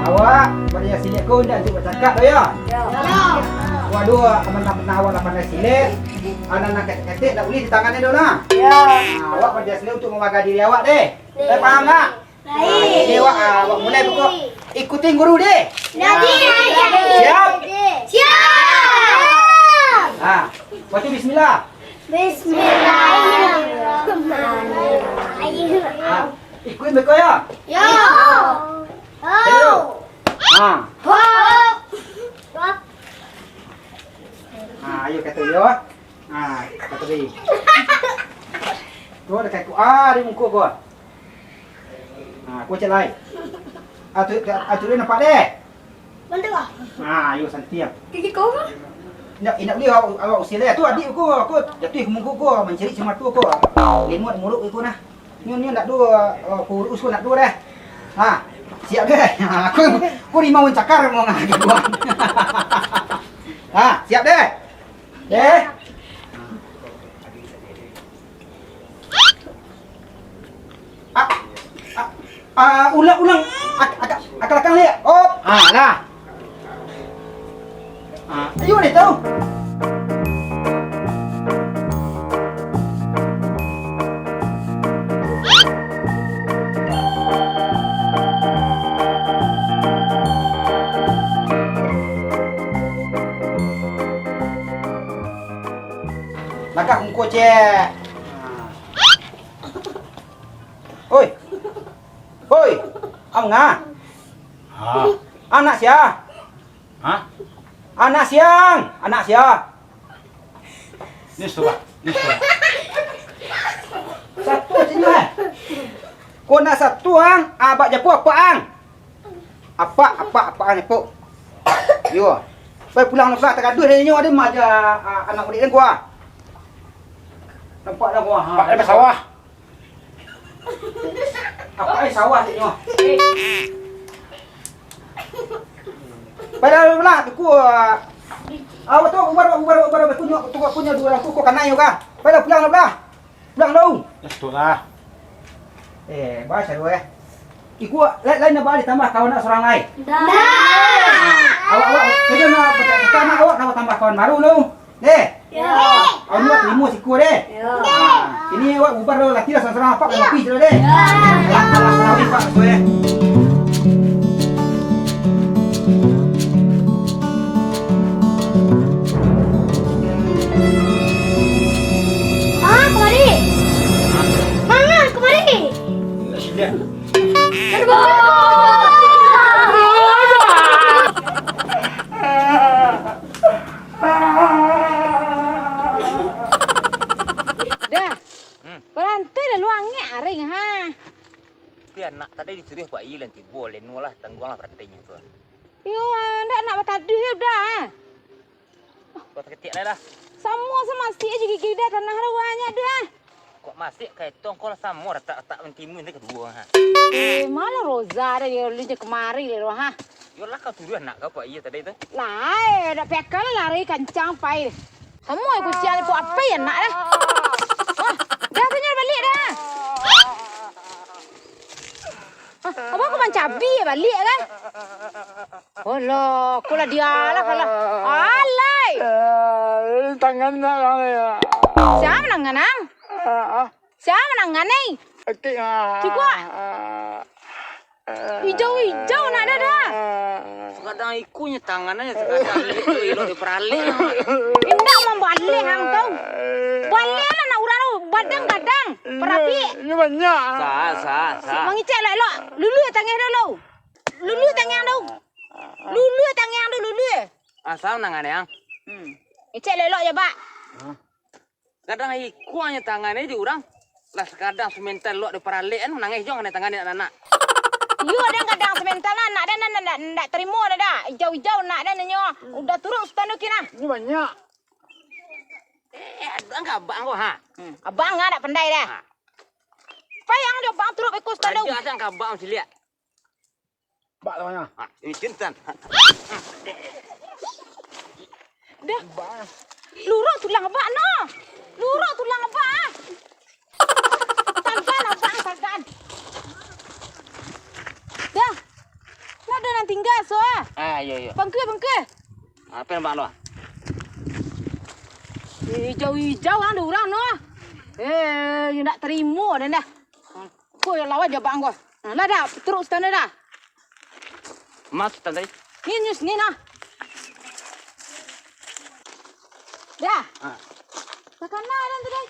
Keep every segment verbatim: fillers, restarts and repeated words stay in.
Awak, pandai silek ko indak untuak bacakak doh, yo? Yo. Waduh, amun nak pernah awak lah pandai silek, anak-anak ketek-ketek indak buliah ditangani doh, nah. Yo. Nah, awak pandai silek untuak mamaga diri awak deh. Yo. Kalian paham tak? Baik. Nah, jadi awak, ah, awak mulai pokok. Ikutin guru deh. Jadi. Siap? Siap. Ah, baca bismillah. Bismillahirrahmanirrahim. Ah, ikutin beko yo. Yo. Ayo. Ah. Hop. Hop. Ah, ayo kato yo. Ah, kato tadi. Tu ado kaku. Ah, di muko ko. Ah, ko cek lai. Atu, atu dia nampak deh. Bantu lah. Ah, ayo santiang. Gigi kau mah? Indak, indak buliah awak, awak usia deh. Tu adik ko, ko jatuah ka muko ko, mancari cematu ko. Limut muruk iko nah. Nyo, nyo ndak duo, oh, kurus ko ndak duo deh. Ha, siap deh. Ha, ko, ko rimau cakar mau ngah. Ha, siap deh. Deh. Ah, ah, ah, ulang, ulang. Ak-, ak-, akal-akal liak. Oh, ha, lah. Ah, ayo deh, tahu. Langkah kungko, cek. Ah. Oi. Oi. Am nga? Ha. Anak sia? Ha? Anak siang, anak sia. Ni sudah, ni sudah. Satu sini, eh. Ko nak satu, ang, abak japu apak, ang. Apak, apak, apak, ang japu. Yo. Pai pulang lah, tagaduah dek inyo, ado maja, ah, anak murid den ko, ah. Nampak dah ko, ah. Pak, dah sawah. Apak ai sawah caknyo. Padahal lah, tu ku, ah, awak tu bubar, bubar, bubar, bubar, punyo, tu punyo duo ratus ko kanai yo ka. Padahal pulang lah, pulang. Pulang dulu. Dah, sudah. Eh, baca dulu, eh. Iko, lai, lai nambah ditambah kawan nak surang lai? Dah. Ah, awak, awak, karajo nak, nak awak nambah tambah kawan baru dulu. Deh. Yo. Awak ni tarimo siko deh. Yo. Ah, kini awak bubar dulu, laki lah surang-surang, apak kopi dulu deh. Yo. Alah, alah, alah, alah, apak, tu, eh. Ah, kamari. Manga kamari. Sudah. Dah. Hmm. Barantai lalu angek aring, ha. Tapi anak tadi disuruah Pak Ilan tibo, leno lah, tangguang lah barantainyo tu. Iyo, ndak nak bataduah yo, dah. Kau saketek lai lah. Samo samasik aja gigi dah, tanah dah banyak dah. Kok masik ka itu, kau lah samo ratak-ratak mentimun tu kaduo, ha. Eh, malah Roza dah, dia ulun je kamari lah, ha. Yo lah, kau turuah anak kau, Pak Iya tadi tu. Lai, dak pekal lah lari kancang pai. Samo aku siang tu apa ya nak dah. Wah, dah tu nyo balik dah. Ah, apa aku mancabi ya balik kan? Alah, aku lah dialah kalah. Alai. Eh, tangan nak lah ya. Siapa nangan, ang? Ah, ah. Siapa nangan ni? Sakit ah. Cukup. Ah, ah. Ijau-ijau nak dah, dah. Ah. Sakadang ikunyo tangan aja, sakadang elok, elok diparalek. Indak mambaleh ang tu. Baleh lah nak urang tu, badan gadang, parapik. Inyo banyak. Sah, sah, sah. Mangicek elok-elok. Lulu tangih dulu. Lulu tangih dulu. Lulu tangih dulu, lulu. Asam nangan, Yang. Hmm. Icek elok-elok je, Bak. Hah? Gadang ikuangnyo tangan ni di urang. Lah sakadang semental elok diparalek kan, manangih jo nganai tangan anak-anak. Iyo, dan gadang semental lah, nak dan, nak, nak, nak tarimo dah, dah. Ijau-ijau nak dan inyo. Udah turun Sutan tu kini. Ini banyak. Eh, abang ke abang ko, ha? Hmm. Abang ah, dak pandai dah. Ha. Payang dah abang turun beko Sutan tu. Aja asang ke abang siliak. Bak lawannya. Ha, ini cintan. Dah. Bak. Luruk tulang abak no. Luruk tulang abak. Sagan abak, sagan. Dah. Lah dah Tingga, so, ah. Ah, iyo, iyo. Pangkua, pangkua. Apo nan bang tu, ah? Eh, ijau-ijau, ah, ado urang tu, ah. Eh, yo ndak tarimo den dah. Ko yo lawan jo bang ko. Nah, lah dah, turun stand dah. Mas, stand tadi. Ni, ni, sini nah. Dah. Ah. Takana den tadi.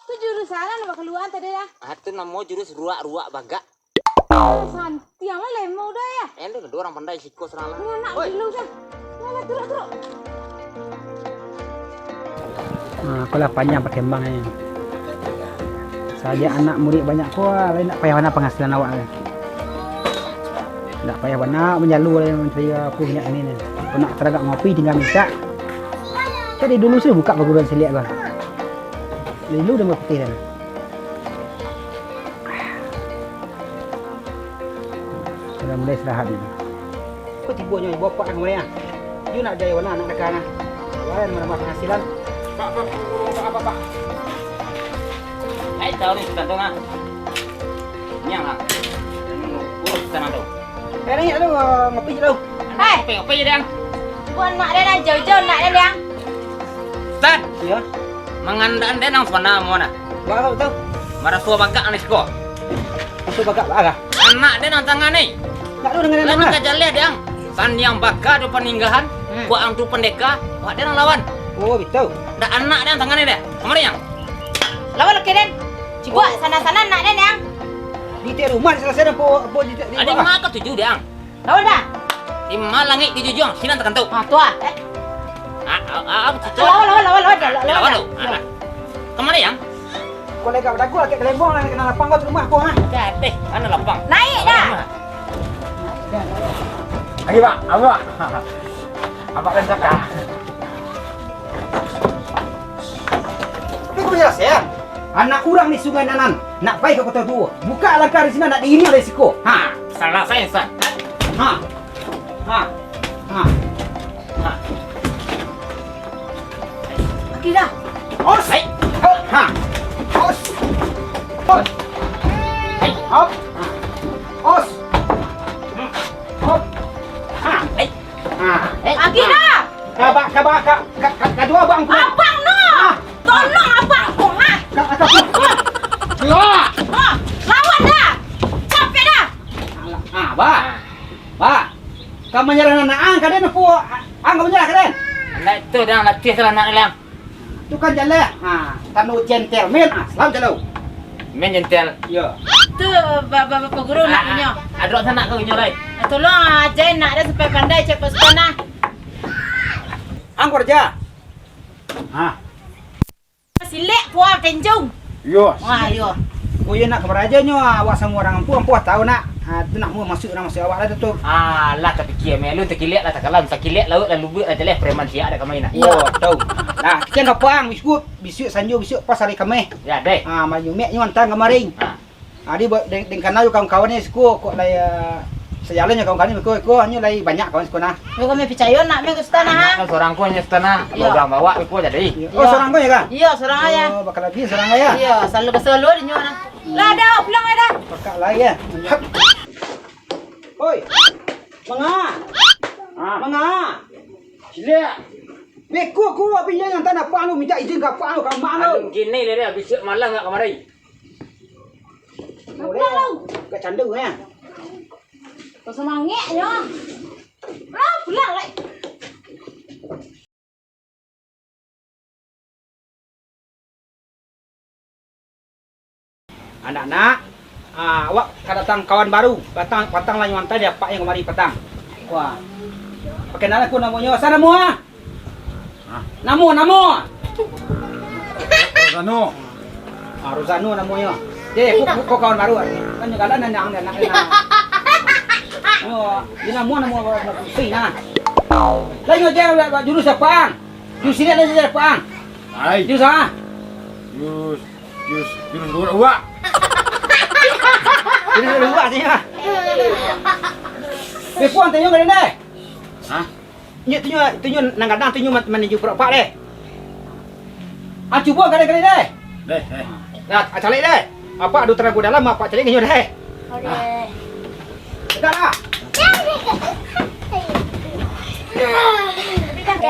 Tu jurus aran bakaluaan tadi dah. Ah, tu namo jurus ruak-ruak bagak. Santiang lah lemo dah ya. Eh, tu urang pandai siko surang lah. Ni anak Oi. Dulu dah. Lah, lah, turun, turun. Nah, apalah panjang pakembang ni. Sajak anak murid banyak ko, lain ndak payah bana panghasilan awak ni. Ndak payah bana manjalu lai mancari apo minyak ni ni. Kok nak taragak ngopi tingga mintak. Tadi dulu sudah buka paguruan siliak ko. Dulu dah baputih dah. Sudah mulai istirahat ni. Ko tibonyo bapak kamari ah. Iyo nak jai wana anak deka nah. Lain manambah panghasilan. Pak, pak, urang pak, apa, pak? Ai, tahu ni, sudah tu ngah. Nyang lah. Urus tanah tu. Eh, ni tu, ngopi je tu. Hei! Ngopi, ngopi je, Dang. Bukan nak den, jauh-jauh nak den, Dang. Tan. Iyo. Mangandak den nang suana mo nah. Ba, ba, betul. Marasuo bagak nang siko. Marasuo bagak, ba, ah. Anak den nang tangah ni. Ndak ado dengan anak. Lah. Kajaleh, Dang. Santiang baka tu paninggahan, hmm. Kuak ang tu pandeka, wak den nang lawan. Oh, betul. Ndak anak den nang tangah ni deh. Kamari, Yang. Lawan laki den. Cibuak, oh. Sana-sana nak den, Yang. Di tiap rumah diselesaikan apo, apo di, di Adi rumah. Mah katuju, Dang. Lawan dah. Di ma langik dijunjuang, sinan takantuak. Ah, tu ah. Eh. Ah, ah, ah, ah, tu. Lawan, lawan, lawan, lawan, lawan, lawan, lawan. Lawan tu. Ah, ah. Kamari, Yang? Kau lega badagu lah, kek kalembong lah, kena lapang kau tu rumah kau, ha? Dah, deh, mana lapang? Naik dah. Mana? Lagi, Pak, apa, Pak? Abak kan cakap. Tapi kau jelas, ya? Anak urang di Sungai Nanan, nak pai ka Kota Tuo. Buka langkah di sinan, nak diiring dari siko. Ha. Salah saya, San. Ha. Ha. Ha. Ha. Aki dah. Os. Hai. Ha. Os. Os. Hai. Hop. Os. Hop. Ha. Hai. Ha. Aki dah. Kaba, kaba, ka, ka, ka, kadua abang ku. Abang no. Ha. Tolong abang ku, ha. Ka, ka, ka. Ha. Ha. Lawan dah. Capek dah. Alah, ha, ba. Ba. Ka manyarah anak ang ka den, apo ang ka manyarah ka den? Anak tu, Dang, latih tu anak ni, Dang. Tu kan jaleh. Ha, tando gentleman, ah, salam jaleh. Men gentle. Yo. Tu ba-, ba-, bapak guru nak inyo. Ado sanak ka inyo lai. Tolong ajain nak den sampai pandai, cek pasukan nah. Ang karajo. Ha. Silek kuah tenjung. Yo. Wah, yo. Ko iyo nak kamari ajo nyo, awak samo urang ampu, ampu tahu nak. Ah, tu nak mau masuk urang masuk awak lah tu, tu. Ah, lah tapikia, meh. Alun takilek lah, takalam. Takilek lauak lah, lubuak lah, jaleh preman siak dah kamari nak. Iyo. Oh, tahu. Nah, kian kapang, biskut, bisuak sanjo, bisuak pas hari Kameh. Ya, deh. Ah, mayumek nyo antang kamari. Ah. Adi buat deng, deng kanal kawan-kawan ni siko, kok lai, ah, sajalan jo kawan-kawan ni, ko, ko, nyo lai banyak kawan siko nah. Yo, kami picayo nak meh ka Sutan, ha? Nak meh sorang ko nyo Sutan, ha? Iyo. Urang bawa ko jadi. Iyo. Oh, sorang ko ya, kan? Iyo, sorang aja. Oh, bakal lagi sorang aja. Iyo, selalu, selalu di nyo nah. Lah dah, pulang lah dah. Pakak lai ya. Oi. Manga. Ah. Manga. Silek. Beko ko, api yang ngantan apa lu minta izin ka apa lu, ka mak lu? Alun kini lah dia, bisuak malam nak kamari. Boleh. Gak candu ya. Pasal mangek nyo. Lah, pulang lai. Anak-anak, ah, awak ka datang kawan baru. Patang, patang lah nyo antai dek apak yang kamari patang. Wah. Pakai namo ko namonyo. Asa namo, ah? Ah. Namo, namo. Rosano. Ah, Rosano namonyo. Deh, ko, ko, ko kawan baru, ah. Kan nyo galak nanyang, nanyang, nanyang. Oh, di namo, namo, namo, pusing, nah. Lah, nyo aja, jurus apa, ang? Jurus ini lah, jurus apa, ang? Ai. Jurus apa? Jurus, jurus, jurus luar, wak. Jurus luar sih, ah. Eh, puang, tanya nggak ada, deh? Hah? Inyo tu nyo, tu nyo nan gadang tu nyo man-, manuju purok pak deh. Ah, cubo kali-kali deh. Deh, deh. Nah, ah, caliak deh. Apak ado tarago dalam, apak caliak inyo deh. Oke. Ah. Dah lah.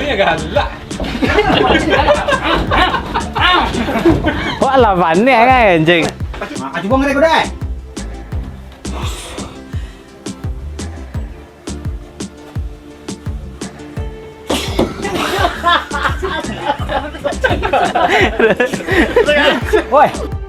Itunya galak. Wah lah, panek kan, anjing. Ah, cubo ngarek kuda, eh. Woi.